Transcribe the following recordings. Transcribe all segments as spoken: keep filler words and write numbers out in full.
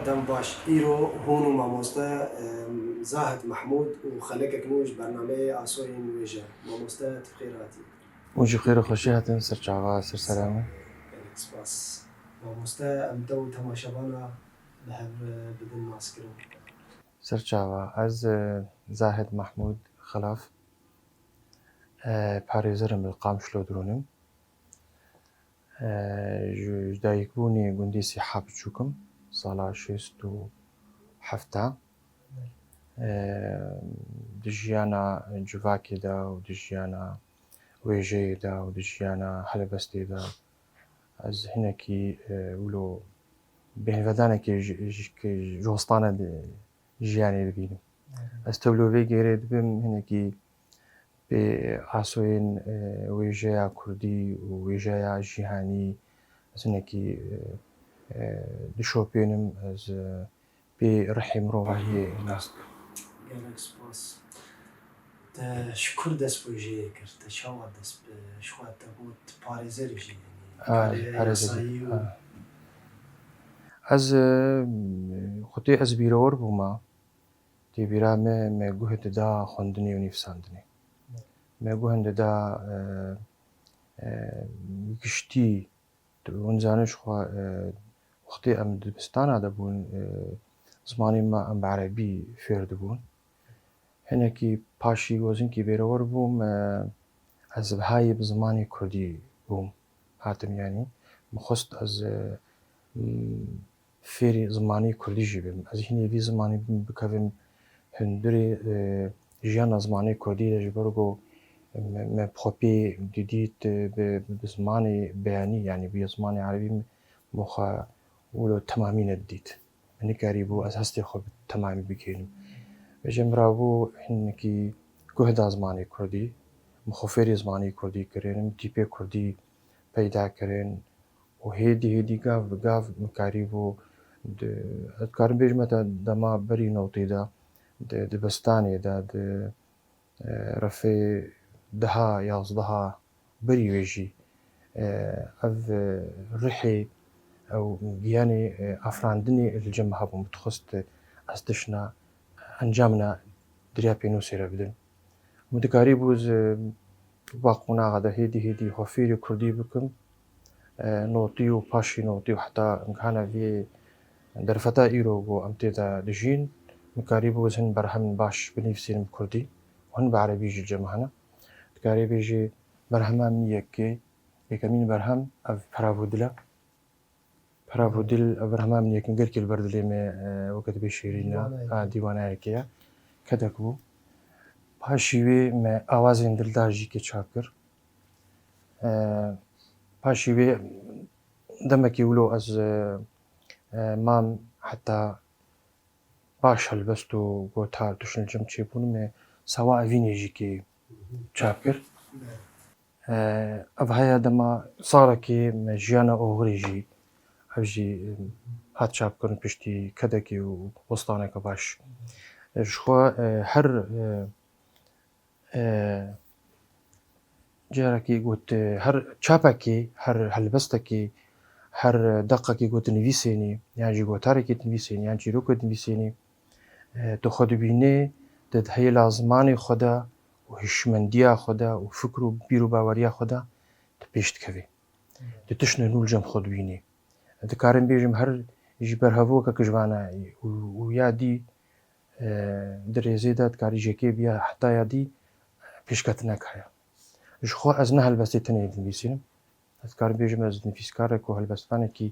Dem baş. Îro hûn û mamoste, em, Zahid Mehmûd û xelekek nû ji bernameyê Asoyên Wêje. Mamoste, tu bi xêr hatî. Hûn jî xêr û xweşî hatin, ser çava, ser serê me. Gelek spas. Mamoste, em te û temaşevana bi hev, e, bidin naskirin. Ser çava, ez, e, Zahid Mehmûd Xilaf, e, parêzer im li Qamişlo Dirûn im. E, ji, ji dayikbûnê gundê Sîha biçûk im, sala şêst û heft. E, di jiyana civakê de û di jiyana wêjeyê de û di jiyana helbestê de ez hinekî, e, wilo bêhnvedanekê ji, ji, ji westana di jiyanê dibînim. Ez tewlo vê gêrê dibim, hinekî pê asoyên, e, wêjeya kurdî û wêjeya jîhanî ez hinekî, e, e, dişopênim, ez, e, pê rihê mirovahiyê nas dikim. Gelek spas. Te ji kur dest bi wêjeyê kir? Te çawa dest bi, ji xwe te got parêzer jî, yanî Ay, karê parêzer jî. yasayî û Ha. Ez, e, xwedê ez bîrewor bûma. Tê bîra me, me guh dida xwendinê û nivîsandinê. Me guh dida, e, e, giştî, tu hûn zanin ji xwe, e, wextê em dibistana de bûn, e, zimanê me em bi erebî fêr dibûn. Hinekî paşî ku ez hinkî bêrewor bûm, e, ez bi hayê bi zimanê kurdî bûm, hatim, yanî min xwest ez, e, m, fêrî zimanê kurdî jî bim. Ez hînê vî zimanî bim, bikevim hundirê, e, jiyana zimanê kurdî de, ji ber ku me, me bi xwe pê didît, e, bi, bi zimanê beyanî, yanî bi zimanê erebî min xwe wilo temamî nedidît. Min nikarîbû ez hestê xwe bi temamî bigihînim. Vêjê min rabû hinekî guh da zimanê kurdî, min xwe fêrî zimanê kurdî kirin, min tîpê kurdî peyda kirin û hêdî hêdî gav bi gav min karîbû di, ez dikarim bêjim heta dema berî newtê de di dibistanê de, di, e, refê deha, yazdeha berî wê jî, e, ev, e, rihê ew giyanê, e, afirandinê li cem min hebû. Min dixwest ez tiştna encamna diriya pênûsê re bidim. Min dikarîbû ez, e, va qonaxa de hêdî hêdî xwe fêrî kurdî bikim. E, notî û paşî notî û heta imkana vê derfeta îro ku em tê de dijîn, min karîbû ez hin berhem baş binivîsînim bi kurdî û hin bi erebî jî li cem hene. Dikarê bêjê berhema min yekê, yekemîn berhem ev Pera Vodil e. Pera Vodil, ev berhema min yekin, gelkî li ber dilê me, e, weke dibê şêrîn e. Dîwanayekê. Ha, dîwanayekê ye. Kedek bû. Paşî wê me Awazên Dildar jî kê çap kir. E, paşî wê demekî wilo ez, e, e, mam heta baş helbest û gotar tiştin li cem çêbûn, me Sawa Evînê jî kê çap kir. E, ev heye dema salekê me Jiyana Oxirê jî, ev jî, e, hat çapkirin piştî kedekê û westaneke baş. E, ji xwe, e, her, e, e, carekî got, e, her çapekê, her helbestekê, her deqekê ku tu nivîsênî, yan jî gotarekê tu nivîsênî, yan çîrokê tu nivîsênî, e, tu xwe dibînî, tu di hêla zimanê xwe de û hişmendiya xwe de û fikr û bîr û baweriya xwe de tu pêş dikevî. Tu tiştê nû li cem xwe dibînî. Dikarim bêjim her jî berhevokek ji vana û, û ya dî, e, di rêzê de dikarî jêkê biya heta ya dî pêşketinek heye. Ji xwe ez ne helbestê tenê dinivîsînim. Ez dikarim bêjim ez nivîskarek û helbestvanekî,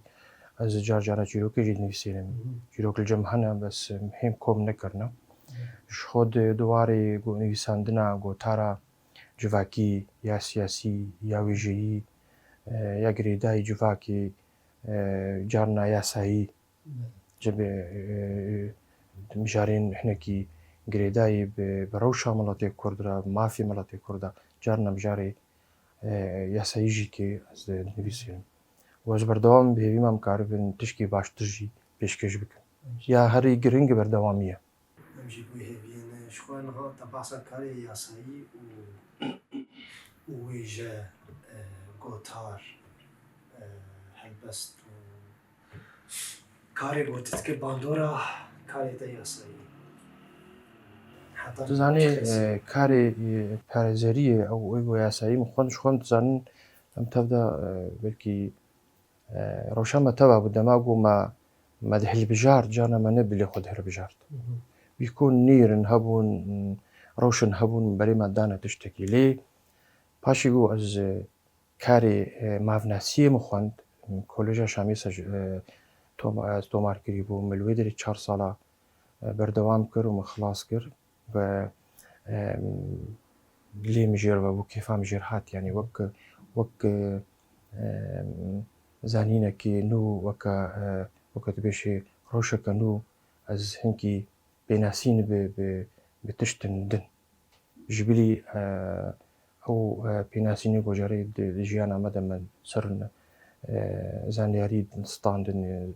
ez car cara çîrokê jî dinivîsînim. Çîrok li cem hene, bes hêm kom nekirine. Ji xwe di, di warê ku nivîsandina gotara civakî, ya siyasî, ya wêjeyî, e, ya girêdayî civakê, e, carna yasayî, cibê, e, mijarên hinekî girêdayî bi, bi rewşa miletê Kurd re, bi mafê miletê Kurd re, carna mijarê, e, yasayî jî kê ez dinivîsînim. Û ez berdewam bi hêvî me em karibin tişkî baştir jî pêşkêş bikin. Ya herî giring berdewamî ye. Em jî bi wî hêviyê ne. Ji xwe niha te behsa karê yasayî û, û wêje, e, gotar, e, helbest û Karê ku tu dikî bandora karê te yasayî. Heta Tu zanî, e, karê, e, parêzeriyê ew êgo yasayî min xwend, ji xwe min tu zanin, em tev de, e, belkî, e, rewşa me teva bû, dema ku me, me dihilbijart, carna me ne bilê xwe dihilbijart. Bîkon nîrin hebûn, rewşin hebûn, berê me dane tiştekî. Lê paşî ku ez, e, karê, e, mafnasiyê min xwend, Koleja Şamê ser, e, tom-, ez tomar kirî bû, min li wê derê çar sala, e, berdewam kir û min xilas kir. Ve, e, dilê min jêr ve bû, kêfa min jêr hat, yanî wek, wek, e, zanînekê nû, weke, e, weke dibêjê rewşeke nû, ez hinkî pênasîn bi, bi, bi tiştin din. Ji bilî, e, ew, e, pênasînê ku carê di, di jiyana me de me ser, e, zanyarî standin, e,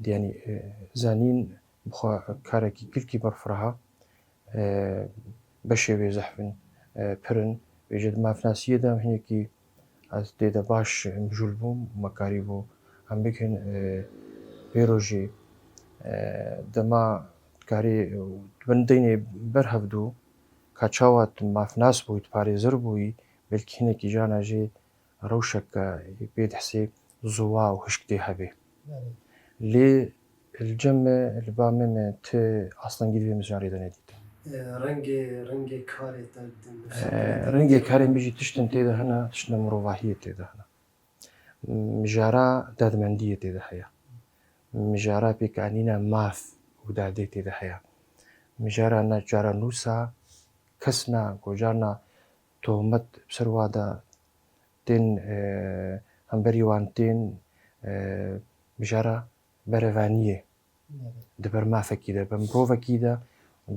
di, yanî, e, zanîn bi xwe karekî kilkî berfireh e, beşê wê zehf in, e, pir in. Vêce di mafnasiyê de hinekî ez tê de baş mijûl bûm, me karîbû em bikin, e, vê rojê, e, dema karî, e, bin deynê ber hevdû, ka çawa tu mafnas bûyî, tu parêzer bûyî, belkî hinekî cana jê rewşeke pê dihsê ziwa û hişk tê hebe. Belê. Lê li cem me, li ba me, me ti astengî di vê mijarê de nedît. E, rengê, rengê karê te di E, rengê karê min jî tiştin tê de hene, tiştin mirovahiyê tê de hene. Mijara dadmendiyê tê de heye. Mijara pêkanîna maf û dadê tê de heye. Mijara ne cara nûsa kes na, ku carna tohmet bi ser wa de tên, e, hemberî wan tên, e, mijara berevaniyê. Di ber mafekî de, bi mirovekî de,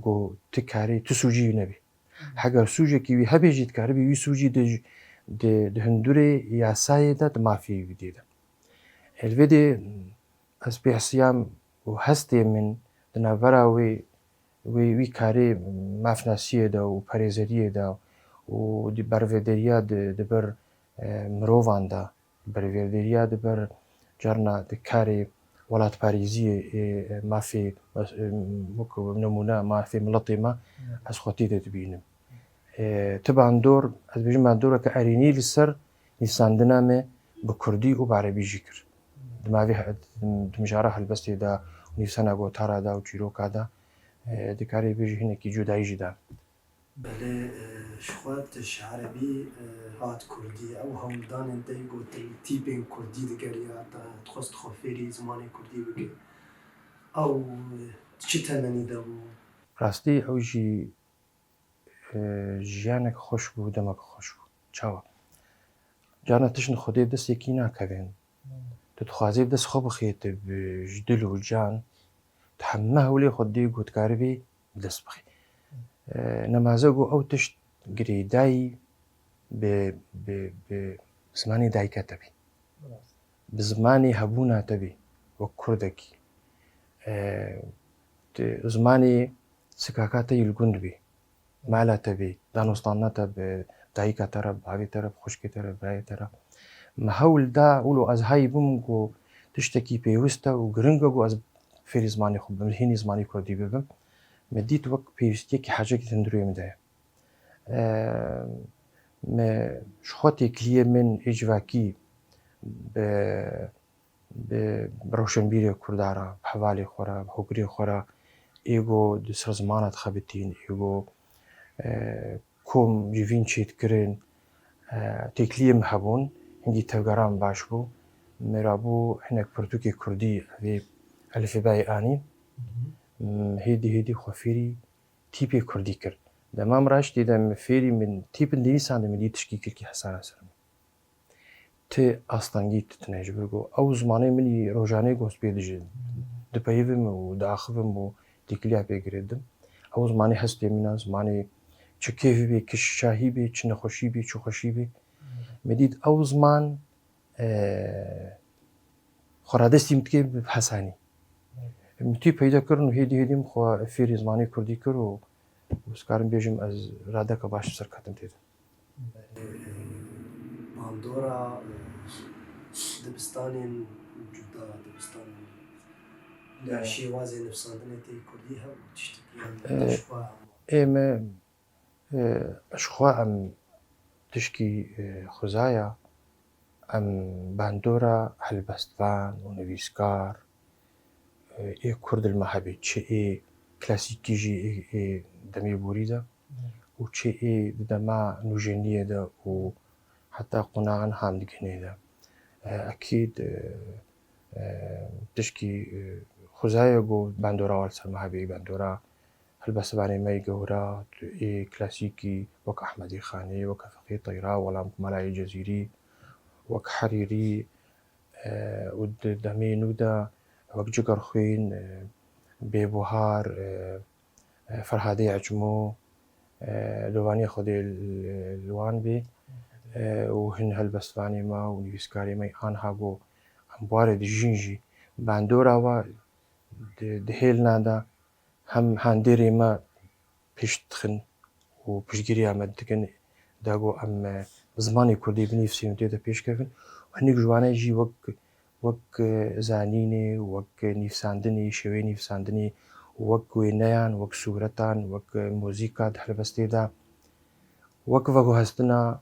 ku tu karî, tu sûcî wî nebî. Heger sûcekî wî hebê jî, dikaribî wî sûcî di, di, di hundurê yasayê de, di mafê wî dê de. Li vê dê ez pê hesiyam û hestê min di navbera wê, wê, wî karê mafnasiyê de û parêzeriyê de û di bervêderiya di, di ber, e, mirovan de, bervêderiya di ber carna di karê welatparêziyê, e, mafê, e, wek nimûne mafê miletê me, ez xwe tê de dibînim. E, ti bandor, ez dibêjim bandoreke erênî li ser nivîsandina me bi kurdî û bi erebî jî kir. Di mavê he-, di mijara helbestê de û nivîsana gotara de û çîroka de, e, dikarî bêjî hinekî cudayî jî da. Belê, e, ji xwe tu ji erebî, e, hat kurdî. Ew hewldanên te yê ku tu li tîpên kurdî digeriya, te dixwest xwe fêrî zimanê kurdî bike. Ew, e, çi temenî de bû? Rastî ew jî, e, jiyanek xweş bû, demek xweş bû. Çawa? Carna tişt li Xwedê dest yekî nakevin. Tu dixwazî dest xwe bixî, tu bi, ji dil û can, tu heme hewlê xwe dê ku dikaribî bi dest bixî. E, nemaze ku ew tişt girêdayî bi, bi, bi zimanê dayika te bî. Bi zimanê hebûna te bî, wek kurdekî. E, tu zimanê sikaka te yê li gund bî. Mala te bî, danûstandina te bi dayika te re, bi bavê te re, bi xwişkê te re, bi birayê te re. Me hewl da, wilo ez hayî bim ku tiştekî pêwist e û giring e ku ez fêrî zimanê xwe bim, hînî zimanê kurdî bibim. Me dît wek pêwîstiyekî hacekî di hundirê min de ye. Eee, me ji xwe têkiliyê min ê civakî bi bi, bi rewşenbîrê Kurda re, bi hevalê xwe re, bi hogirê xwe re, ê ku di ser zimana dixebitîn, ê ku, e, kom civîn çêdikirin, e, têkiliyê min hebûn, hingî tevgera min baş bû. Me rabû hinek pirtûkê kurdî, evê elifêbayê anîn. M, hêdî hêdî xwe fêrî tîpê kurdî kir. Dema min raştî de min fêrî min tîpin dinîsandin, min dît tişkî kilkî hesana ser min. Ti astengî tu tine ji vir ku ew zimanê min î rojanê ku ez pê dijî, dipeyivim û diaxivim û têkiliya pê girêdim. Ew zimanê hestê min e, zimanê çi kêfî bê, çi şahî bê, çi nexweşî bê, çi xweşî bê. Me dît ew ziman, e, xwe radestî min dike bi hesanî. Min tî peyda kirin û hêdî hêdî min xwe fêrî zimanê kurdî kir û, û ez karim bêjim ez radeke baş li ser ketim tê de. Bandora, e, dibistanên cuda, dibistanên Şêwazê nivîsandinê tê kurdî hebû, tiştekî yan Ee, ji xwe hema? Ê me, e, ji xwe em tişkî, e, xwezaya, em bandora helbestvan û nivîskar, e, ê kurd li me hebê, çi ê klasîkî jî ê, ê demê borî de û çi ê di dema nûjeniyê de û heta qonaxan ham diginê de. E, ekîd, e, e, tişkî, e, xwezaya ku bandora wal ser me hebê, bandora helbestvanê me yê gewra, ê klasîkî wek Ehmedê Xanê, wek Feqî Teyra, Welam Kumalayê Cezîrî, wek Herîrî, e, û di demê nû de wek Cigerxwîn, e, Bêbuhar, e, e, Ferhadê Ecmo, e, dovaniya Xwedê li, li wan bê, e, û hin helbestvanê me û nivîskarê me anha ku em warê dijîn jî bandora wa di, di hêlina de hem handêrê me pêş dixin û piştgiriya me dikin, da ku em, e, bi zimanê kurdî binivîsîn û tê de pêşkevin. Û hinek ji wane jî wek, wek, e, zanînê, wek nivîsandinê, şêweyê nivîsandinê, wek wêneyan, wek sûretan, wek, e, muzîka di helbestê de, wek veguhestina,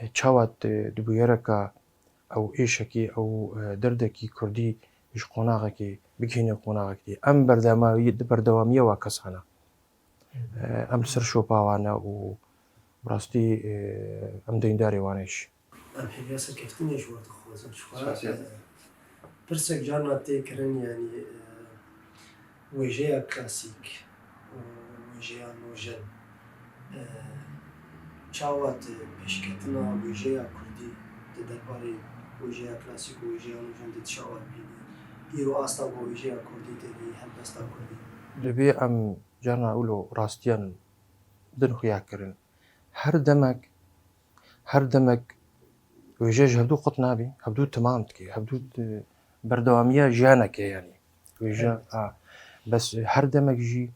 e, çawa di, di bûyereka ew êşekî, ew, e, derdekî kurdî ji qonaxekê bigihîne qonaxekê. Em berdewamî-, di berdewamiya wa kesana. E, em li ser şopa wan e û bi rastî, e, em deyndarê wan e jî. Em hêviya serkeftinê ji we dixwazin. Ji xwe, Spas, e, pirsek carna tê kirin, yanî, e, wêjeya klasîk û wêjeya nûjen, e, çawa di pêşketina wêjeya kurdî di derbarê wêjeya klasîk û wêjeya nûjen de tu çawa dibînî? Îro asta ku wêjeya kurdî tê vê helbesta kurdî? Divê em carna wilo rastiyan din xuya kirin. Her demek, her demek wêje ji hevdû qut nabî, hevdû timam dike, hevdû di-, berdewamiya jiyaneke yanî. Wêje, Evet. a, bes her demek jî,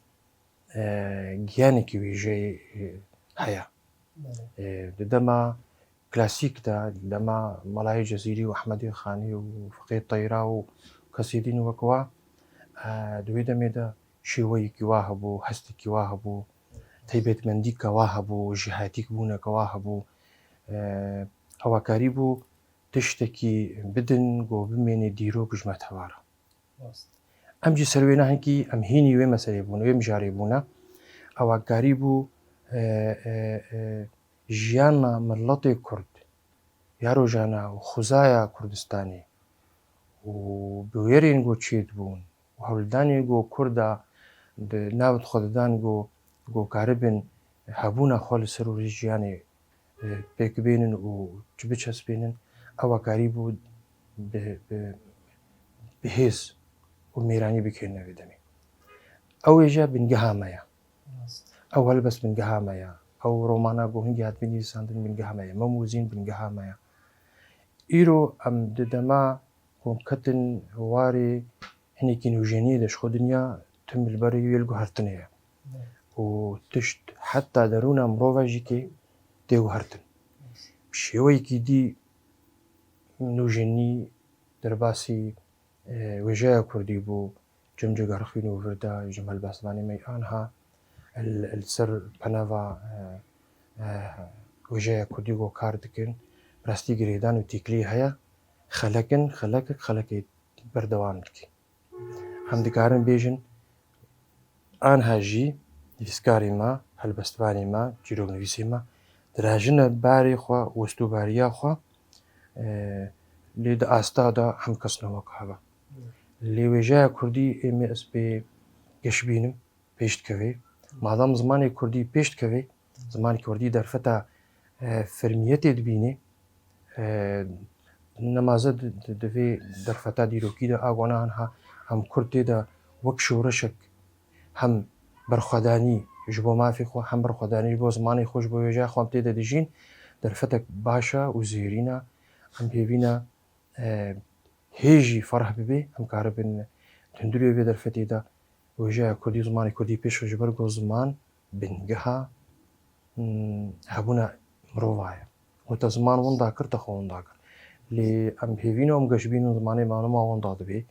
e, giyanekî wêjeyê, e, heye. Belê. E, di dema klasîk de, di dema Melayê Cezîrî û Ehmedê Xanî û Feqê Teyra û kesê din wek wa, e, di wê demê de şêweyekî wa hebû, hestekî wa hebû, taybetmendîka wa hebû, jêhatîk bûneke wa hebû. E, ewa karîbû tiştekî bidin ku bimêne dîrok ji me tevara. Rast. Em jî ser wê nehekî em hînî wê meselê bûne, wê mijarê bûne. Ewa karîbû, e, e, e, jiyana miletê Kurd ya rojana û xwezaya Kurdistanê û bûyerên ku çêdibûn û hewldanê ku Kurda di nav xwe didan ku, ku karibin hebûna xwe li ser û rê jiyanê, e, pêk bênin û çi biçespênin, ewa karîbû bi, bi, bi hêz û mêranî bikêrine vê demê. Ew ê jî bingeha me ye. Rast. Ew helbest bingeha me ye. Ew romana ku hingî hatibî nivîsandin bingeha me ye. Mem û Zîn bingeha me ye. Îro em di dema ku em ketin warê hinekî nûjeniyê de ji xwe dinya tim li ber wê guhertinê ye. Û tişt heta derûna mirova jî kê tê guhertin. Bi şêweyekî dî nûjenî derbasî, e, wêjeya kurdî bû, cem Cigerxwîn û vir de, cem helbestvanê me anha li, li ser penava, e, e, wêjeya kurdî ku kar dikin, rastî girêdan û têkilî heye, xelek in, xelek, xelekê berdewam dike. Em dikarin bêjin, anha jî nivîskarê me, helbestvanê me, çîroknivîsê me, dirajine barê xwe, westûbariya xwe, e, lê di asta de hemkes ne wek hev e. Lê wêjeya kurdî ê me ez pê geş bînim, pêş dikeve. Madem zimanê kurdî pêş dikeve, zimanê kurdî derfeta, e, fermiyetê dibîne, e, nemaze di, di, di vê derfeta dîrokî de a wana anha em kurd tê de wek şoreşek hem berxwedanî ji bo mafê xwe, hem berxwedanî ji bo zimanê xwe, ji bo wêjeya xwe em tê de dijîn, derfetek baş e û zêrîn e. Em hêvî ne, e, hê jî ferh bibe, em karibin di hundirê vê derfetê de wêjeya kurdî, zimanê kurdî pêş xin, ji ber ku ziman bingeha, hmm, hebûna mirova ye. Ku te ziman winda kir, te xwe winda kir. Lê em hêvî ne em geş bînin zimanê me nema winda dibe,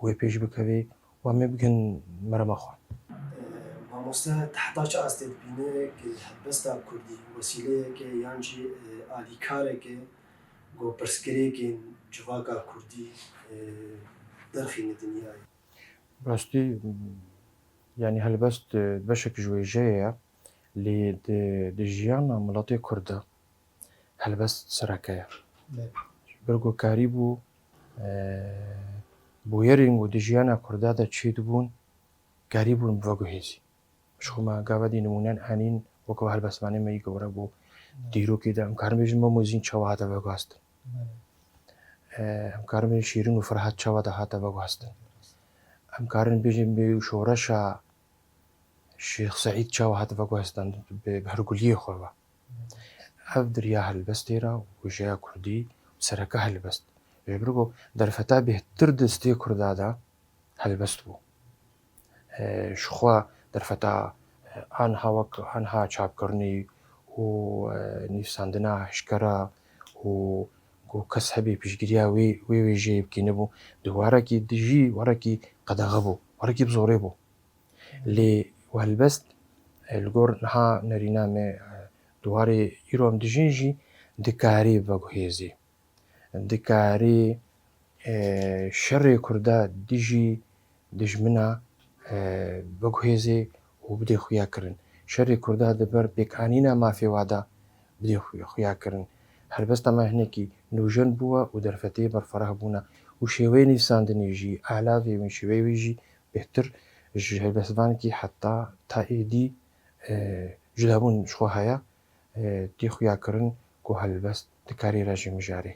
wê pêş bikeve Wa me bigin merema xwe. Mamoste, te heta çi astê dibîne ku helbesta kurdî wesîleyeke yan jî alîkareke ku pirsgirêkên civaka kurdî derxîne dinyayê? Rastî, yanî helbest beşek ji wêjeyê ye, lê di, di jiyana miletê kurd de helbest sereke ye. Ji ber ku karîbû bûyerên ku di jiyana kurda de çêdibûn, karîbûn veguhêzî. Ji xwe me gava dî nimûnen anîn, weke helbestvanê me yî gewre bû. Dîrokê de em karin bêjin Mem û Zîn çawa hate veguhestin. Em karin bêjin Şîrin û Ferhat çawa de hate veguhestin. Em karin bêjin bê şoreşa Şêx Seîd çawa hate veguhestin bi, bi herguliyê xwe ve. Ev di riya helbestê re wêjeya kurdî û sereke helbest. Ji ber ku derfeta bêhtir di stê kurda de helbest bû. Ji xwe derfeta anha wek anha çapkirinê û nivîsandina hişkera û ku kes hebê piştgiriya wê, wê wêjeyê bikî nebû. Di warekî dijî warekî qedexe bû, warekî bi zorê bû. Lê helbest, e, li gor niha nerîna me, e, di warê îro em dijîn jî dikarî veguhêzî. Dikarî, e, şerê Kurda dijî dijmina, e, veguhêzê û bidê xuya kirin. Şerê Kurda di ber pêkanîna mafê wa de bidê xuya kirin. Helbesta me hinekî nûjen bûye û derfetê berferah bûne û şêweyê nivîsandinê jî, alavê wî, şêweyê wî jî bêhtir ji helbestvanekî heta ta êdî, e, cudabûn ji xwe heye, e, tê xuya kirin ku helbest dikarî rejê mijarê.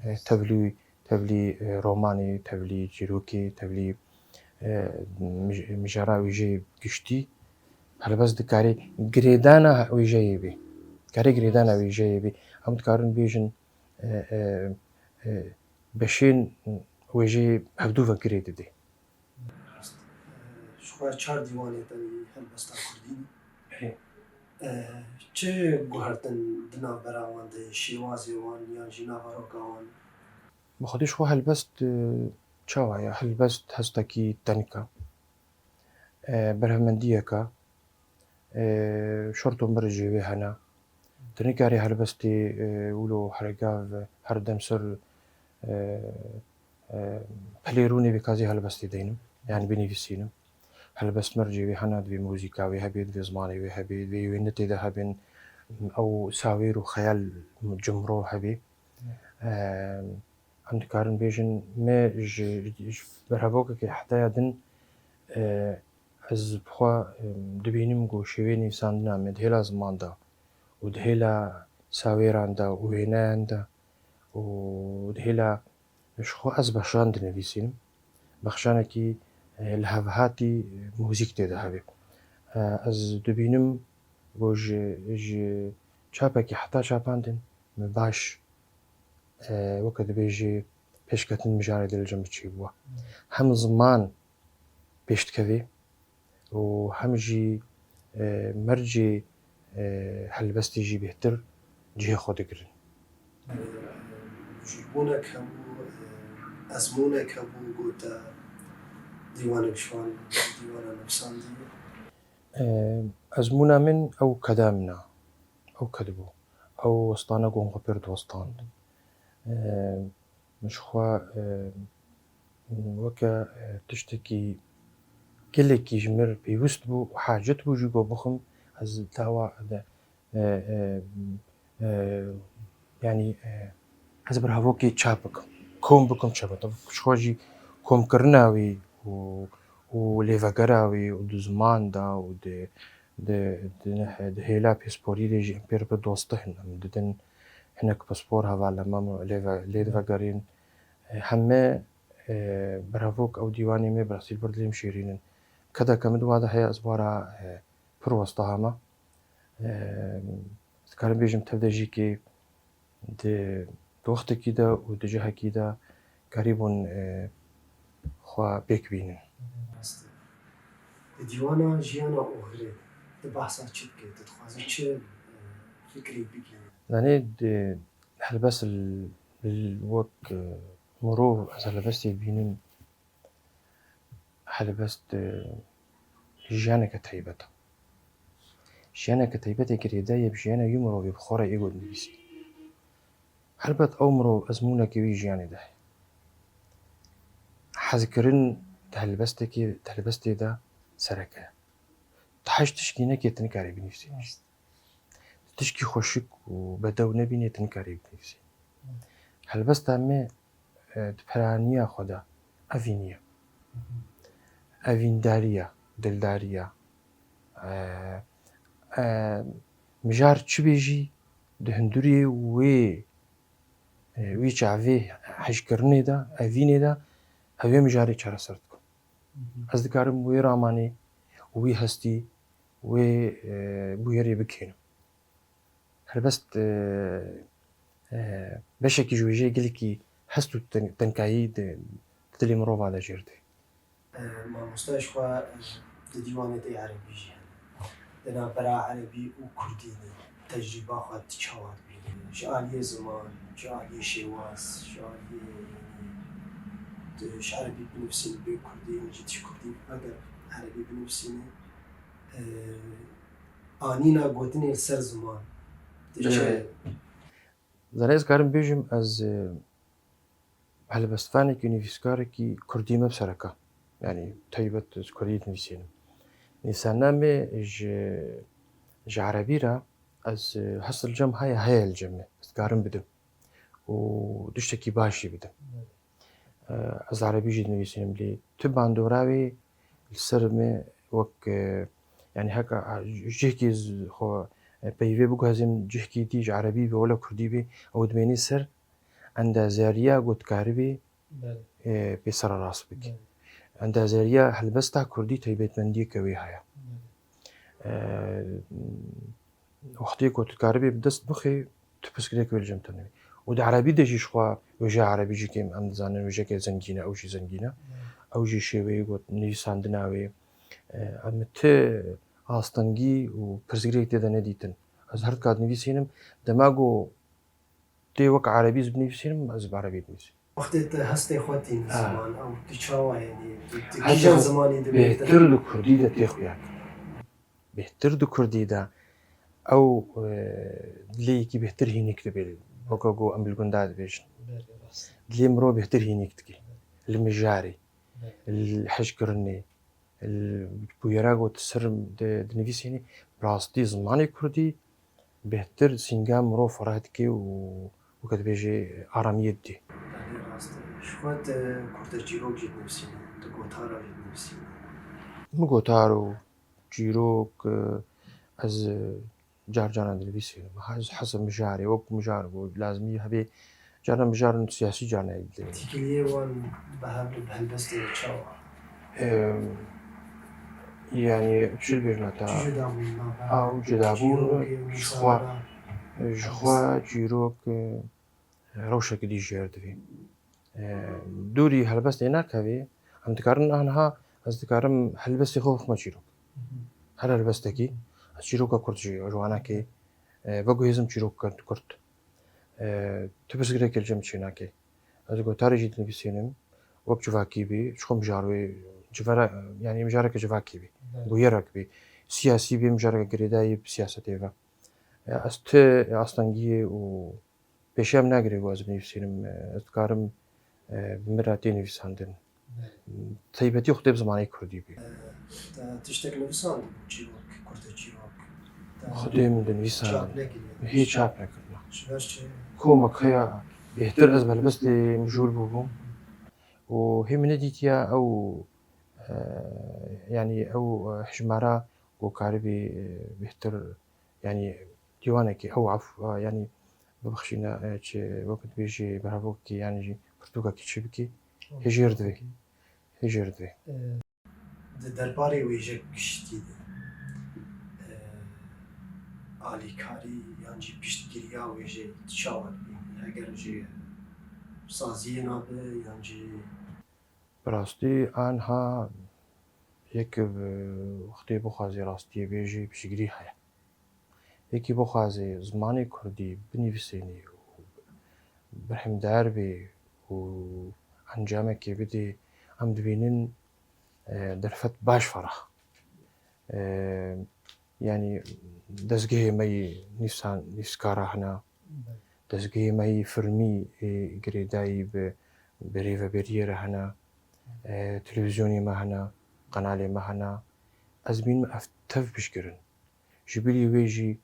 E, tevlî, tevlî, e, romanê, tevlî çîrokê, tevlî, e, mij-, mijara wêjeyê giştî. Helbest dikarê girêdana wêjeyê bê. Dikarê girêdana wêjeyê bê. Em dikarin bêjin, e, e, e, beşên wêjeyê hevdû ve girê didê. Rast. Ji xwe çar dîwanê tenê helbesta kurdî ne. Erê. Çi guhertin di navbera wan de ye, şêwazê wan yan jî naveroka wan? Bi xwedî ji xwe helbest, e, çawa ye? Helbest hestekî tenik e. E, berhemendiyek e. E, şert û mercê wê hene. Tu nikarî helbestê, e, wilo heregav her dem ser, e, e, pilê rûnê bê ka ez ê helbestê deynim, yanî binivîsînim. Helbest mercê wê hene, divê muzîka wê hebê, divê zimanê wê hebê, divê wê netê de hebin, ew sawêr û xeyal cimro hebê. E, Em dikarin bêjin, me ji, ji berhevokekê hetaya din, e, ez bi xwe, e, dibînim ku şêwê nivîsandina me di hêla ziman de û di hêla sawêran de û wêneyan de û di hêla, ji xwe ez bexşan dinivîsînim. Bexşanekî, e, lihevhatî muzîk tê de hebe. E, ez dibînim ku ji, ji çapekî heta çapandin me baş e, weke dibêjî pêşketin mijarê de li cem çêbûye. Hem ziman pêş dikevê û hem jî, e, mercê, e, helbestê jî bêhtir cihê xwe digirin. Jûrbûnek hebû, e, ezmûnek hebû, gote dîwanek ji wan dîwana nivîsandî. E, ezmûna min ew keda min e. Ew kedibû. Ew westane ku min xwe pê re diwestand. Min ji xwe, e, weke, e, tiştekî gelekî ji min re pêwist bû û hacet bû jî ku bixwim, ez dawa de, e, e, e, yanî, e, ez birevokê çap bikim, kom bikim çap bikim. Ji xwe jî komkirina wî û, û lêvegera wî û di ziman de û di, di, di, di hêla pisporî de jî em pê re bi dostihin. Em didin hinek pispor hevalên me lê ve, lê divegerîn. Heme, e, birevok ew dîwanê me bi rastî li vir dilê min şêrîn in. Kedeke min di wa de heye, ez bi wa re, e, pir westa heme. E, dikarim bêjim tev de jî kê di, di wextekî de û di cihekî de karîbûn, e, xwe pêk bînin. Rast e. Di dîwana Jiyana Oxirê tu behsa çi dikî? Tu dixwazî çi, e, fikrê bigihînî? Zanî, di helbest l-, l-, wek, e, mirov ez helbestê dibînim, Helbest, e, jiyaneke taybet e. Jiyaneke taybet ê girêdayî ye bi jiyana wî mirovê bi xwe re ê ku dinivîsî. Helbet ew mirov ezmûneke wî jiyanê de heye. Hezkirin di helbestekê, di helbestê de sereke ye. Tu heşt tişkî neke tu nikarî binivîsî. Tişkî xweşik û bedew nebînê tu nikarî binivîsî. Helbesta me, e, di piraniya xwe de evîn e. Evîndarî ye, dildarî ye. E, e, mijar çi bê jî di hundurê wê, e, wî çavê hejkirinê de, evînê de, ew ê mijarê çareser dikin. Ez dikarim wê ramanê, wî hestî, wê, e, bûyerê bikênim. Helbest, e, e, beşekî ji wêjeyê gelekî hest û ten-, tenkayî di, di dilê mirova de jêr dê. E, mamosta ji xwe, e, di dîwanê tê erebî jî hene. Di navbera erebî û kurdî de tecrîba xwe tu çawa dibînî? Ji aliyê ziman, ji aliyê şêwaz, ji aliyê, yanî, tu ji erebî binivîsînî bê kurdî, ji tişt kurdî, eger erebî binivîsînî, e, anîna gotinê li ser ziman. Tu çi Belê. Zanî ez karim bêjim, ez, e, helbestvanekî, nivîskarekî kurdî me bi sereka. Yanî taybet ez kurdî dinivîsînim. Nivîsandina me ji, ji erebî re ez, e, hest li cem heye, heye li cem me. Ez dikarim bidim. Û tiştekî baş jî bidim. E, ez erebî jî dinivîsînim lê tu bandora wê li ser me wek, e, yanî heka, e, cihkî z-, xwe, e, peyvê biguhezim cihkî dî ji erebî be wela kurdî be, ew dimênî ser endazeriya ku tu karibî, Belê. e, pê sererast bikî. Belê. Endazeriya helbesta kurdî taybetmendiyeke wê heye. Belê. E, Wextê ku tu dikaribî bi dest bixî, tu pirsgirêk wê li cem te nebî. Û di erebî de jî ji xwe wêjeya erebî jî kêm em dizanin, wêjeke zengîn e, ew jî zengîn e. Hmm. Ew jî şêweyê ku nivîsandina wê, e, em ti astengî û pirsgirêk tê de nedîtin. Ez her dika dinivîsînim, dema ku tê wek erebî ez binivîsînim, ez bi erebî dinivîsînim. Wextê tu hestê xwe tînî Ha. ziman, ew tu çawa, yanî, tu, tu Hestê kîjan xwe zimanî dibê te? Bêhtir li kurdî de tê xuya. Bêhtir di kurdî de ew, e, dilê yekî bêhtir hînik dibê. Weke ku em li gunda dibêjin. Belê, rast. Dilê mirov bêhtir hînik dike. Li mijarê, Belê. li hejkirinê, li bûyera ku tu ser di, dinivîsînî, bi rastî zimanê kurdî bêhtir sînga mirov fereh dike û weke dibêje aramiyê didê. Belê, rast e. Ji xwe tu kurteçîrok jî dinivîsînî, tu gotara jî dinivîsînî. Min gotar û çîrok, e, ez, e, car caran dinivîsînim. Ez hesa mijarê, wek mijar bû, lazimî hebe, caran mijarên siyasî, caran êdî. Têkiliyê wan bi hev-, bi helbestê re çawa? Em, yanî, çi dibêjim heta? Çi cudabûn navbera Ew cudabûn çîrokê û ji xwe, nivîsandina ji xwe helbestê? Çîrok, e, rewşeke dî jêr divê. E, dûrî helbestê nakevê, em dikarin aniha ez dikarim helbestê xwe bixime çîrok. Her helbestekî, ez çîroka kurd jî ji wana kê, e, veguhêzim çîroka kurd. E, tu pirsgirêkê li cem çênakê. Ez gotarê jî dinivîsînim, wek civakî bî, ji xwe mijar wê, civera, yanî mijareke civakî bî, Belê. bûyerek bî, siyasî bî, mijareke girêdayî bi siyasetê ve. Ya ez ti astengiyê û pêşiya min nagirê ku ez binivîsînim, ez dikarim, e, bi min re tê nivîsandin. Belê. Taybetî xwe tê bi zimanê kurdî bî. E, te tiştek nivîsandibû çîrok, kurteçîrok? Te Xwedê min dinivîsandin. Çap nekiriye? Hê çap nekirine. Ji ber çi? Komek heye bêhtir ez bi helbestê mijûl bûbûm. Û hê min nedîtiye ew, e, yanî ew, e, hejmara ku karibî, e, bêhtir Yanî dîwanekî ew af, yanî bibexşîne, e, çi, wek dibêjî, berhevokekî, yanî jî pirtûkekî çi bikî, hêjêr divê. Hêjêr divê. E, di derbarê wêjek giştî de, e, alîkarî yan jî piştgiriya wêjeyê tu çawa dibînî? Eger ji saziyê nabe yan jî Bi rastî, aniha yek, e, wextê bixwazî rastiyê bêjî, piştgirî heye. Yekî bixwazê zimanê kurdî binivîsênî û berhemdar bê û encamekê bidê, em dibînin e, derfet baş ferah. E, yanî dezgehê me yî nîvsan-, nîvskara hene, dezgehê me yî firmî ê girêdayî bi, bi rêveberiyê re hene, e, televîzyonê me hene, qenalê me hene. Ez bînim ev tev piştgirin. Ji bilî wê jî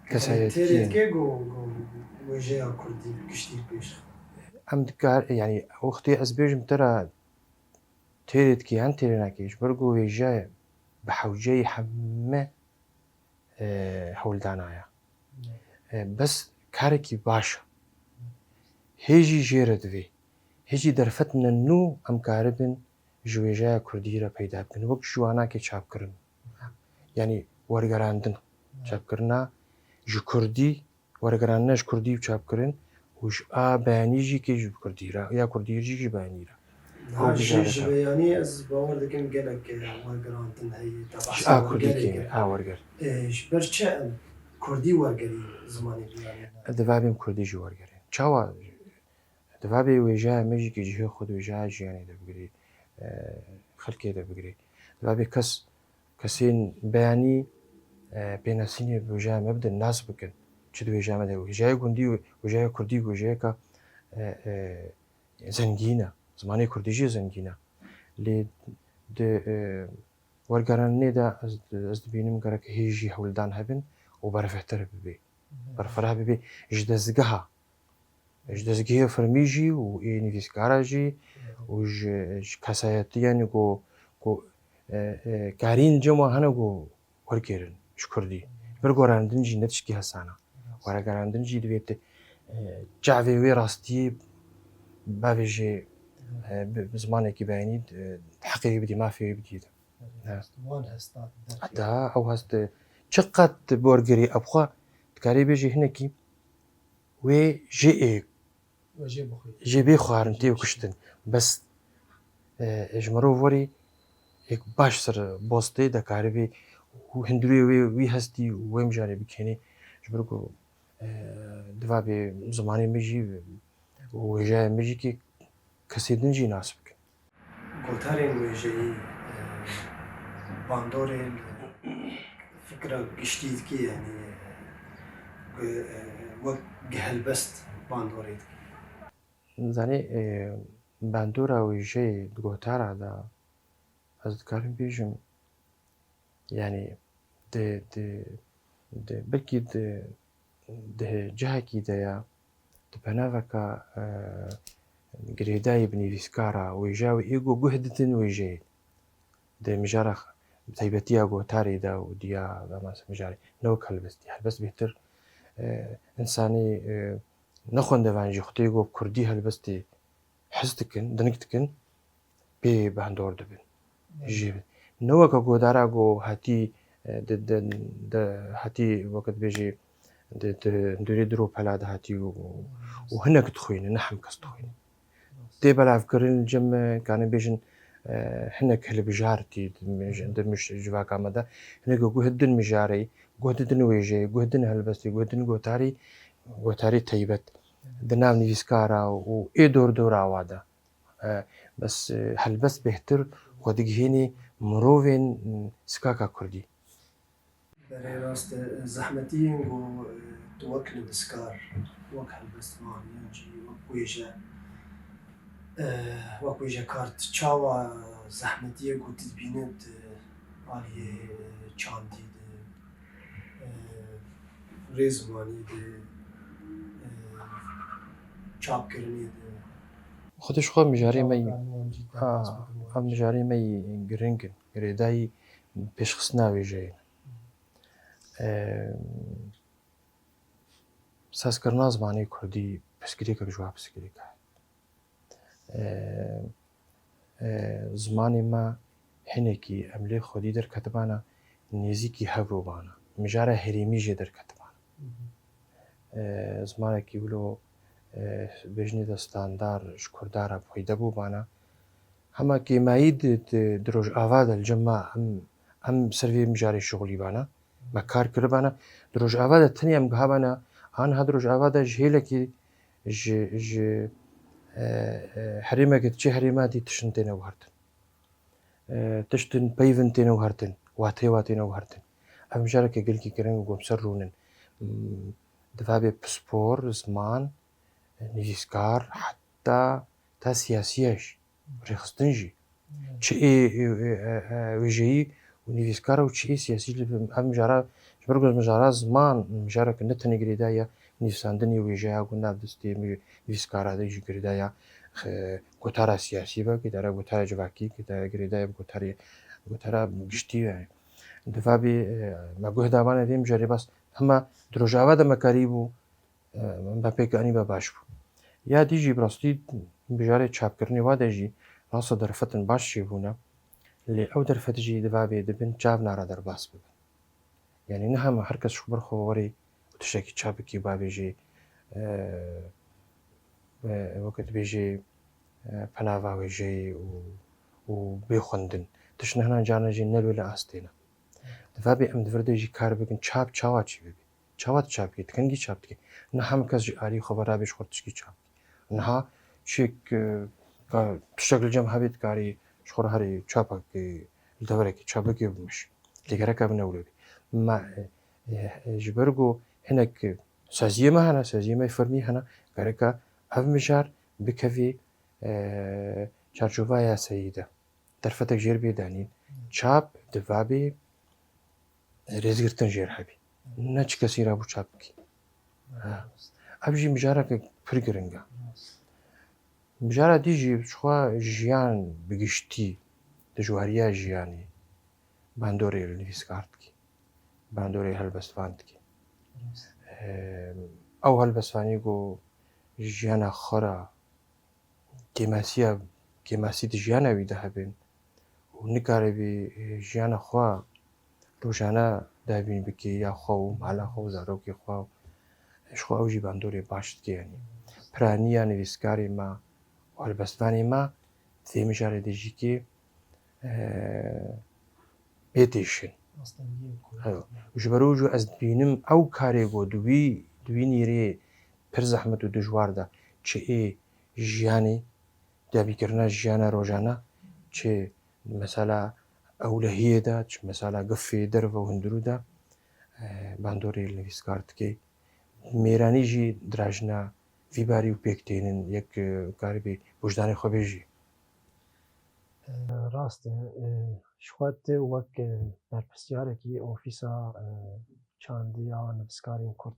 kesayetiyên. Têrê dike ku, ku wêjeya kurdî bi giştî pêş. Em dikar, yanî wextê ez bêjim te re têrê dike yan têrê nake, ji ber ku wêje bi hewceyî heme, e, hewldana ye. E, bes karekî baş e. Hê jî jê re divê. Hê jî derfetine nû em karibin ji wêjeya kurdî re peyda bikin. Wek ji wanakê çapkirin. Yanî wergerandin, çapkirina ji kurdî, wergerandina ji kurdî û çapkirin û ji a beyanî jî kê ji kurdî re, ya kurdî jî ji beyanî re. Ha, ji, ji beyanî ez bawer dikim gelek, e, wergerandin heye, teba ji a kurdî kêm e, a werger. E, ji ber çi em kurdî wergerî zimanê beyanî ne? Divabê em kurdî jî wergerîn. Çawa? Divabê wêjeya me jî ki cihê xwe di wêjeya jiyanê de bigirî, e, xelkê de bigirî. Divabê kes, kesên beyanî, e, pênasînê bi wêjeya me bidin, nas bikin. Çi di wêjeya me de? Wêjeya gundî, wêjeya kurdî, wêjeyeka, e, e, zengîn e. Zimanê kurdî jî zengîn e. Lê di, e, wergerandinê de ez, ez dibînim gerek hê jî hewldan hebin û berfireh bibê. Berfireh bibê ji dezgeha Ji dezgehê fermî jî û ê nivîskara jî û ji, ji kesayetiyên ku, ku, e, e, karîn cem wan hene ku wergêrin ji kurdî. Ji ber wergerandin jî ne tişkî hesan e. Wergerandin jî divê tu, e, çavê wê rastiyê bavêjê, e, bi, bi zimanekî beyanî, e, heqê wê bidî, mafê wê bidî. Wan hesta derxî. Heta ew hest, çiqet bi wergerî, ew xwe dikarî bêjî hinekî wê jê ê Jê bê xwarin, tê kuştin. Bes, e, ji mirov werî yek baş ser postê dekaribê û hundirê wê, wî hestî û wê mijarê bikenê. Ji ber ku, e, divabê zimanê min jî û wêjeya min jî kê kesê din jî nas bikin. Gotarên wêjeyî, e, bandorê li fikra giştî dikî, yanî, e, gu-, e, wek gi helbest bandorê dikî. Zanî, e, bandora wêjeyê di gotara de ez dikarim bêjim, yanî di, di, di, belkî di, di cihekî de ya, di penaveka, e, girêdayî bi nivîskara wêjeya wê ê ku guh didin wêjeyê. Di mijara x-, taybetiya gotarê de û diya, dema mijarê, ne wek helbestî. Helbest bêhtir, e, insanê, e, ne xwendevan jî xwedê ku bi kurdî helbestê his dikin, dinik dikin, pê bandor dibin. Belê. Ji, ne weke godara ku hetî, e, di, di, di, hetî weke dibêjî di, di hundirê diro pela de hetî û, û hinek dixwîne, ne hemkes dixwîne. Tê belavkirin cem, e, kanin bêjin, e, hinek hilbijar tî di mij-, di mij-, civaka me de. Hinek guh din mijarê, guh din wêjeyê, guh din helbestê, guh din gotarî, gotarî taybet. Di nav nivîskara û ê dor dora wa de. E, bes, e, helbest bêhtir xwe digihênî mirovên, m, sikaka kurdî. Berê rast, e, zehmetiyên ku, e, tu wek nivîskar, wek helbestvan, yan jî wek wêje, e, wek wêjekar, tu çawa zehmetiyê ku tu dibînî di aliyê çandî de, e, rêzimanî de, e, çapkirinê de. Xwedê ji xwe mijarê me yî, ha, ev mijarê me yî giring in. Girêdayî pêşxistina wêjeyê ne. E, sazkirina zimanê kurdî pirsgirêkek ji wan pirsgirêkan e. E, e, zimanê me hinekî em lê xwedî derketibana, nêzîkî hev bûbana. Mijara herêmî jê derketibana. E, zimanekî wilo, e, bêjinê de standar ji kurda re peyde bûbana. Hema kêmayî di, di, di Rojava de li cem me em, em ser vê mijarê şixulîbana. Me kar kiribana. Di Rojava de tenê em gihabana, aniha di Rojava de ji hêlekî ji, ji, e, e, herêmeke diçe herêma dî tiştin têne guhertin. e, tiştin peyvin têne guhertin, wateyê wa têne guhertin. Ev mijareke gelkî giring û ku em ser rûnin. Hmm, Divabê pispor, ziman, nivîskar, heta ta siyasiya jî, rêxistin jî. Çi ê, ê, ê, ê, ê, wêjeyî û nivîskar û çi ê siyasî li ev mijara, ji ber ku mijara ziman, mijareke ne tenê girêdayî ya nivîsandinê, wêjeya ku nav destê mi-, nivîskara de jî girêdayî ya, xe-, gotara siyasî be, girêdayî gotara civakî, girêdayî, girêdayî bi gotarê, gotara giştî be. Divabê, e, me guh da vane vê mijarê bas, hema di Rojava de me karîbû, e, me pêk anî be baş bû. Ya dî jî bi rastî mijarê çapkirinê wa de jî rasta derfetin baş çêbûne. Lê ew derfet jî divabê di bin çav nara derbas bibin. Yanî niha me her kes ji ber xwe werê û tiştekî çap bikî û bavêjê, e, e, weke dibêjê, e, penava wêjeyê û, û bê xwendin. Tişt ne hinan carna jî ne li wê li astê ne. Divabê em di vir de jî kar bikin çap çawa çê bibê. Çawa tu çap dikî? Ti kengî çap dikî? Niha hemû kes ji alî xwe ve rabê ji xwe tişkî çap dikî. Niha çêk, e, ka tiştek li cem hebê dikarî ji xwe re herî çapek, e, li deverekê çapekê bimiş. Lê gerek ev ne wilo bê. Me, e, e, ji ber ku hinek, e, saziyê me hene, saziyê me fermî hene, gereka ev mijar bikevî, e, çarçoveya yasayî de. Derfetek jêr bê danîn. Çap divabê rêzgirtin jêr hebî. Ne çi kesî rabû çap bikî. Ha. Ev jî mijareke pir giring e. Mijara dî jî ji xwe jiyan bi giştî, dijwariya jiyanê bandorê li nivîskar dikî. Bandorê helbestvan dikî. Em, ew helbestvanî ku jiyana xwe re kêmasiya, kêmasî di jiyana wî de hebin û nikaribî, e, jiyana xwe rojane dabîn bikî ya xwe û mala xwe û zarokê xwe. Ji xwe ew jî bandorê baş dike, yanî piraniya nivîskarê me û helbestvanê me di vê mijarê de jî kê, e, pê têşin. Astengiyên ku Eyo. Ji ber û jû ez dibînim ew karê ku di wî, di wî nîrê pir zehmet û dijwar de çi ê jiyanê, dabîkirina jiyana rojane, çi mesela ewlehiyê de, çi mesela gifê derve û hundirû de, e, bandorê li nivîskar dike. Mêranî jî dirajina vî barî û pêk tênin, yek, e, karibî wijdanê xwe bêjî. Rast e, e, ji xwe tu wek, e, berpirsiyarekî Ofîsa, e, Çandiya Nivîskarên Kurd,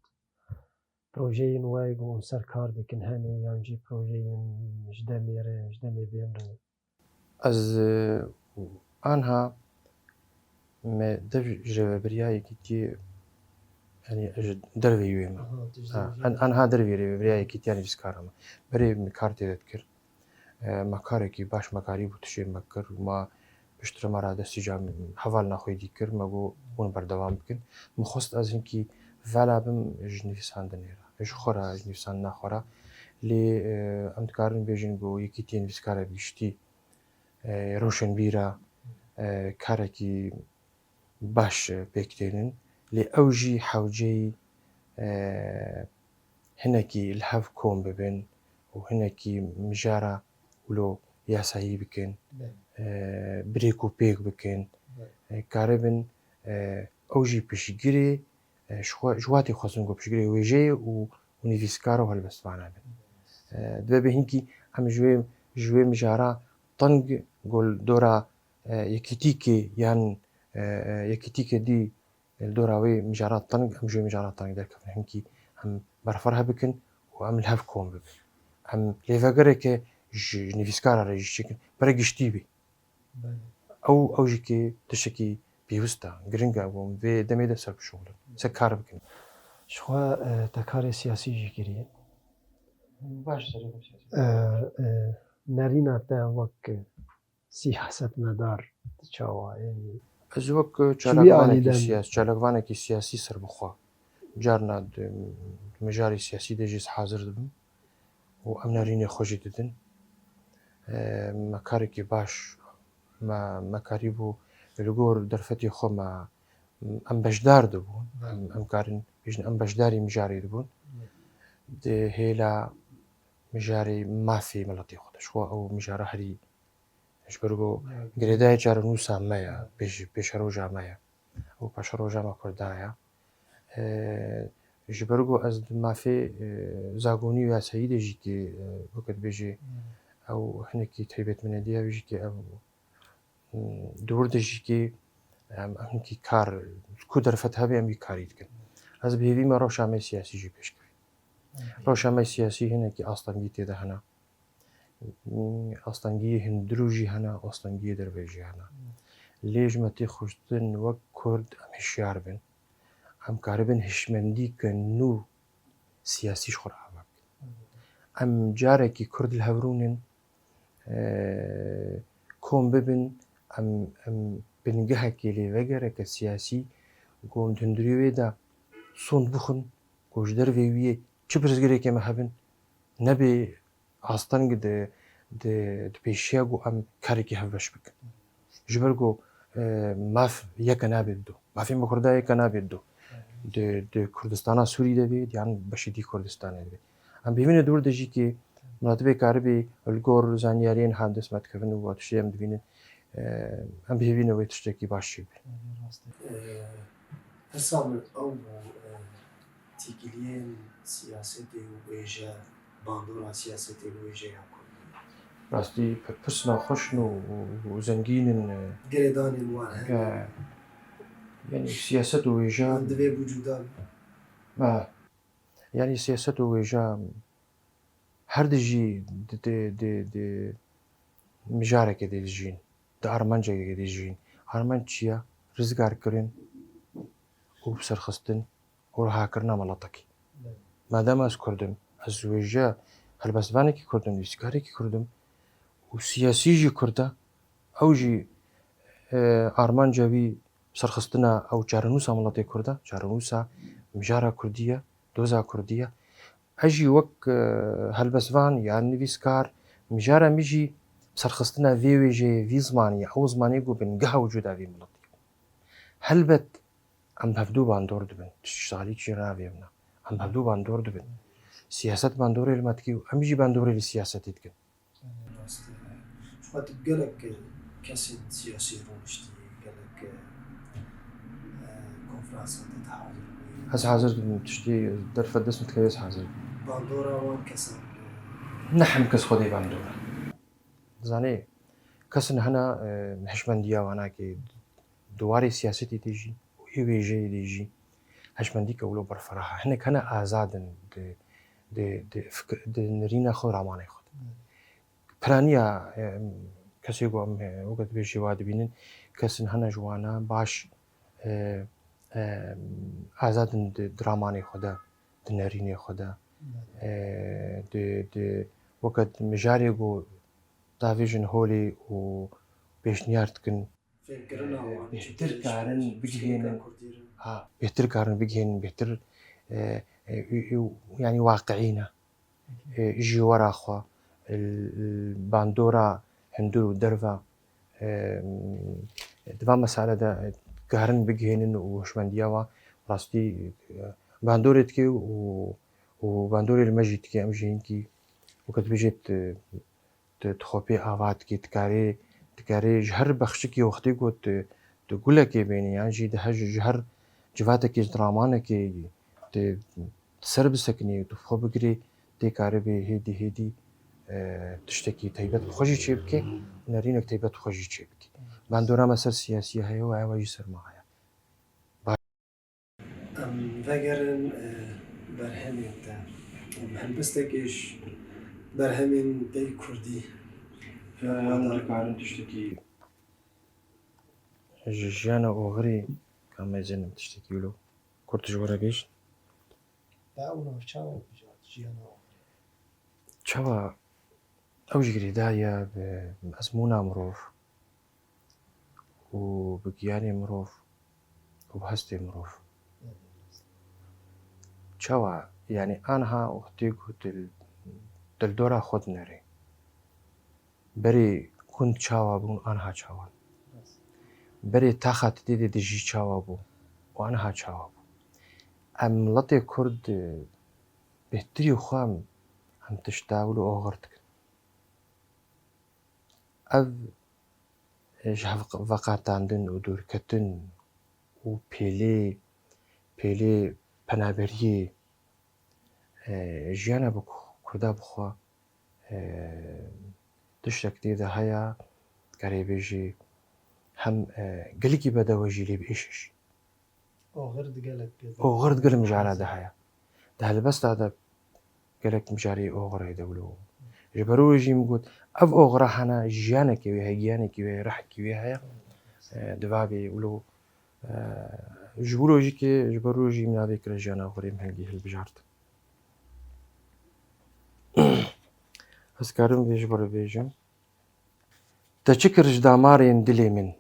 projeyên we ku hûn ser kar dikin hene yan jî projeyên ji demê re, ji demê bên re? Ez, e, anha me dev ji rêvebiriya yekîtiyê, yanî ji derveyî wê me. Aha, tu ji Ha, derveyî an-, wê. Anha derveyî rêvebiriya yekîtiya nivîskara me. Berê min kar tê de dikir. E, me karekî baş me karîbû tiştê me kir û me piştre me re destîca hevalina xwe dî kir, me got hûn berdewam bikin. Min xwest ez hinkî vala bim ji nivîsandinê re, ji xwe re, ji nivîsandina xwe re. Lê, e, em dikarin bêjin ku yekîtiyê nivîskara bi giştî, e, roşenbîra, e, karekî baş, e, pêk tênin. Lê ew jî hewceyî, e, hinekî li hev kom bibin û hinekî mijara wilo yasayî bikin, Belê. e, birêk û pêk bikin. Belê. E, karibin, e, ew jî piştgirê, e, ji xwe, ji watê xwestin ku piştgirê wêjeyê û, û nivîskara û helbestvana bin. E, dibe bê hinkî em ji wê, ji wê mijara teng ku li dora, e, yekîtîkê yan, e, e, yekîtîkê dî li dora wê mijara teng, em ji wê mijara teng derkevin. Hinkî em berfireh bikin û em li hev kom bibin. Em lêvegereke ji nivîskara re jî çêkin, pere giştî bê. Belê. Ew, ew jî kê tiştekî pêwist e, giring e, û em vê demê de ser bişuxulin, ser kar bikin. Ji xwe, e, te karê siyasî jî kiriye. Baş, serê xwe siyasî. E, e, nerîna te wek, e, siyasetmedar çawa, yanî Ez wek, e, çi wî çalakvanekî alî de siyas-, çalakvanekî siyasî serbixwe. Carna di, di mijarê siyasî de jî ez hazir dibim û em nerînê xwe jî didin. E, me karekî baş, me, me karîbû li gor derfetê xwe me, em beşdar dibûn. Em, em karin bêjin em beşdarî mijarê dibûn. Di hêla mijarê mafê miletê xwe de. Ji xwe ew mijara herî Ji ber ku girêdayê çarenûsa me ye, pêş-, pêşeroja me ye. Ew paşeroja me Kurda ye. E, ji ber ku ez di mafê, e, zagonî û yasayî de jî kê, e, weke dibêjê, ew hinekî taybetmendî ya wî jî kê ev, m, di wir de jî kê, em, em hinkî kar, ku derfet hebe em wî karî dikin. Ez bi hêvî me rewşa me siyasî jî pêş kevê. Rewşa me siyasî hinekî astengî tê de hene. Astengiyê hundir û jî hene, astengiyê derve jî hene. Lê ji me tê xwestin wek Kurd em hişyar bin. Em karibin hişmendîke nû siyasî ji xwe re ava bikin. Em carekî Kurd li hev rûnin, e, kom bibin, em, em bingehekê lê vegereke siyasî ku em di hundirê wê de sond bixwin, ku ji dervê wî yê çi pirsgirêkê me hebin, nebê asteng di, di, di pêşiya ku em karekî hevbeş bikin. Ji ber ku, e, maf yeke nabê dido. Mafê me Kurda yeke nabê dido. Di, di Kurdistana Sûrî de bê, yan beşê dî Kurdistanê de bê. Em bihêvîne di wir de jî kê miletibê karibê li gor zanyariyên ha dest me dikevin û tiştê em dibînin, e, em bihêvîne wê tiştekî baş çêbe. Rast e. E, Pirsa min ew bû, e, têkiliyên siyasetê û wêje, bandora siyasetê û wêjeya Kurdî. Rastî, pir-, pirs nexweş in û, û, û zengîn in, e, Girêdanên wan hene. E, yanî siyaset û wêje. Wan divê bû cuda bin. E, yanî siyaset û wêje her dijî di, di, di, di mijarekê de dijîn, di armancekê de dijîn. Armanc çi ye? Rizgarkirin û biserxistin û rihakirina miletekî. Madem ez Kurd im, ez wêje helbestvanekî Kurd im, nivîskarekî Kurd im û siyasî jî Kurd e, ew jî, e, armanca wî serxistina ew çarenûsa miletê Kurd e, çarenûsa mijara Kurdî ye, doza Kurdî ye. Ez jî wek, e, helbestvan yan nivîskar, mijara min jî serxistina vê wêjeyê, vî zimanî ye, ew zimanê ku bingeha wicûda vî miletî ye. Helbet em hevdû bandor dibin, tiştarî çi navê min e. Em hevdû bandor dibin. Siyaset bandorê li me dikî û em jî bandorê li siyasetê dikin. Rast e. Ji xwe tu gelek kesên siyasî rûniştî, gelek, e, e, konferansan te hazir bûyî. Ez hazir dibim, tiştê derfet dest min dikeve ez hazir dibim. Bandora wan kesan, e, ne hemkes xwedê bandor e. Dizanê, kesin hene, e, hişmendiya wana ki di warê siyasetê de jî û ê wêjeyê de jî hişmendî ke wilo berfireh e. Hinek hene azad in di, di, di fikir, di nerîna xwe, ramanê xwe de. Piraniya, e, kesê ku em, e, weke dibêjê wa dibînin, kesin hene ji wana baş, e, e, azad in di, di ramanê xwe de, di nerînê xwe de. E, di, di, weke mijarê ku davêjin holê û pêşniyar dikin, Fêmkirina wan, bêhtir karin bigihênin. Ha, bêhtir karin bigihênin, bêhtir, e, e, û, û, yanî waqiî ne. E, ji wera xwe, e, bandora hundir û derve, e, di van mesele de karin bigihênin û hişmendiya wan rastî, e, bandorê dike û, û bandorê li me jî dike, em jî hinkî weke dibêjêt, e, tu, tu xwe pê ava dikî, dikarî, dikarî ji her bexçikî wextê ku tu, tu gulekê bênî, yan jî di her, ji her civatekî, ji ramanekê tu, tu ser bisekinî, tu xwe bigirî, tê karibî hêdî hêdî, e, tiştekî taybet bi xwe jî çêbikî, nerînek taybet bi xwe jî çêbikî. Bandora me ser siyasî heye û ewa jî ser me heye. Em vegerin, e, berhemên te. Em helbestekê ji berhemên te yê kurdî. Em dikarin tiştekî ji jiyana oxirî, ka mezinim tiştekî wilo kurt ji we re bêjin. Te ew navçawa bijart, jiyana oxirî. Çawa ew jî girêdayî ye bi ezmûna mirov û bi giyanê mirov û bi hestê mirov. Çawa, yanî, aniha wextê ku tu li, tu li dora xwe dinerê, berê gund çawa bûn, aniha çawa ne? Berê taxa tu tê de dijî çawa bû û aniha çawa bû? Em miletê Kurd, e, bêhtirî xwe em, em tişta wilo oxir dikin. Ev ji hev veqetandin û dûrketin û pêlê, pêlê penaberiyê, e, jiyana bi ku-, Kurda bixwe, e, tiştek tê de heye, dikarê bêjî hem, e, gelekî bedewe jî lê bi êş e jî. Oxir di gelek pê de. Oxir di gelek mijara de heye. Di helbesta de gelek mijarê oxir heye de wilo. Ji ber wê jî min got, ev oxira hene jiyanekê wê heye, giyanekê wê heye, rehekî wê heye. E, di va bê wilo, e, ji wilo jî ke ji ber wê jî min navê kire jiyana oxirê min hingî hilbijart. Ez karim vê ji bo re bêjim. Te çi kir ji damarên dilê min?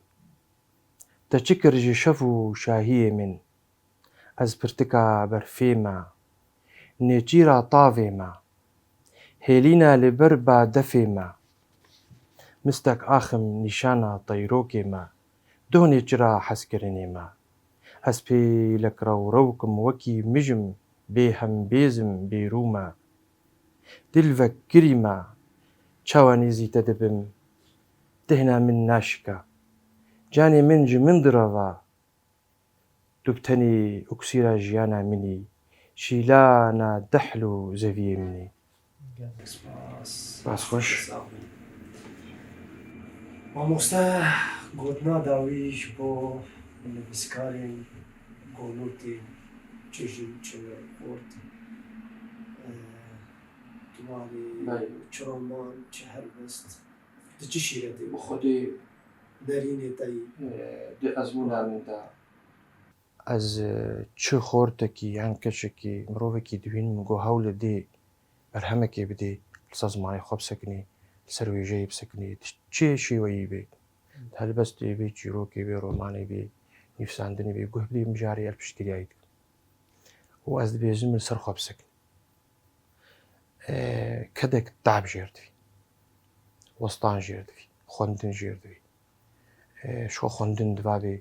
Te çi kir ji şev û şahiyê min? Ez pirtika berfê me, nêçîra tavê me, hêlîna li ber badefê me. Mistek axim nîşana teyrokê me, donê çira hezkirinê me. Ez pêlek rewrewk im wekî mij im, bêhembêz im, bêrû me. Dilvek kirî me, çawa nêzî te dibim, dihna min naşika. Canê min ji min direva, tu bi tenê oksîra jiyana min î, şîlana dehl û zeviyê min î. Gelek spas. Spas xweş. Sax bî. Mamoste, gotina dawî ji bo nivîskarên gonotê, çi jin, çi xort, e, tu warê, belê, çi roman, çi helbest, di çi şîretê, bi xwedê, derînê te yî, e, di ezmûna min de. Ez, e, çi xortekî yan keçekî, mirovekî dibînim ku hewl didê berhemekê bidê, li ser zimanê xwe bisekinê, li ser wêjeyê bisekinê, di çi şêweyî bê. Helbestê bê, çîrokê bê, romanê bê, nivîsandinê bê, guh bidê mijarê, ez piştgiriyayî dikim. Û ez dibêjim li ser xwe bisekinê. E, kedek tab jêr divî. Westan jêr divî. Xwendin jêr divî. E, ji xwe xwendin diva bê,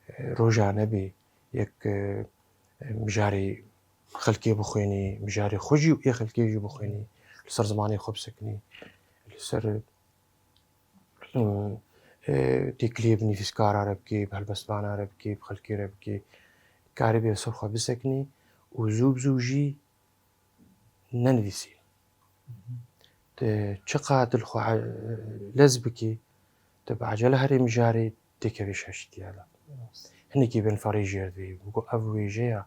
e, rojane bê. Yek, e, mijarê xelkê bixwênî, mijarê xwe jî û ê xelkê jî bixwênî. Li ser zimanê xwe bisekinî. Li ser, e, têkiliyê bi nivîskara re bikê, bi helbestvana re bikê, bi xelkê re bikê. Karibê li ser xwe bisekinî û zû bi zû jî nenivîsî. Tu çiqas li xwe e-, lez bikî, tu bi ecele herî mijarê têkevî şaşîtiya de. Rast. Hinekî binfarî jêr divî. Ku ev wêjeya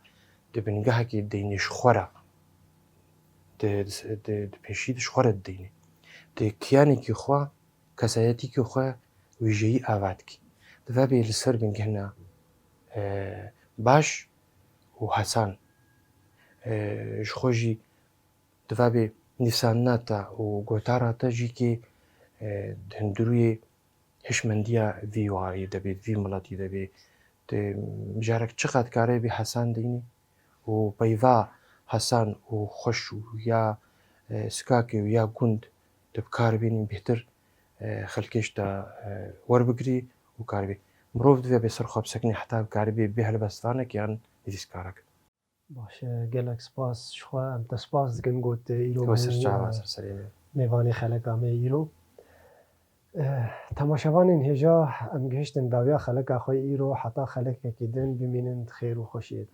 di bingehekî deynê ji xwe re, di, di, di, di pêşî de ji xwe re dideyne. Di kiyanekî xwe, kesayetîkî xwe wêjeyî ava dikî. Divê bê li ser bingehna, e, baş û hesan. E, ji xwe jî divê bê nivîsandina te û gotara te jî kê, e, di hundirûyê hişmendiya vî warî de bê, vî miletî de bê. Di mijarek çiqas dikare bê hesan deynî û peyva hesan û xweş û ya, e, sikakê û ya gund tu bi kar bînî bêhtir, e, xelkê ji te, e, werbigirî û karibî. Mirov divê bê ser xwe bisekinî heta bikaribî bê helbestvanek yan nivîskarek. Baş e, gelek spas ji xwe. Em te spas dikin got, e, îro bû, e, mêvanê xeleka me îro. E, temaşevanên hêja, em gihiştin dawiya xeleka xwe îro, heta xelekekî din bimînin di xêr û xweşiyê de.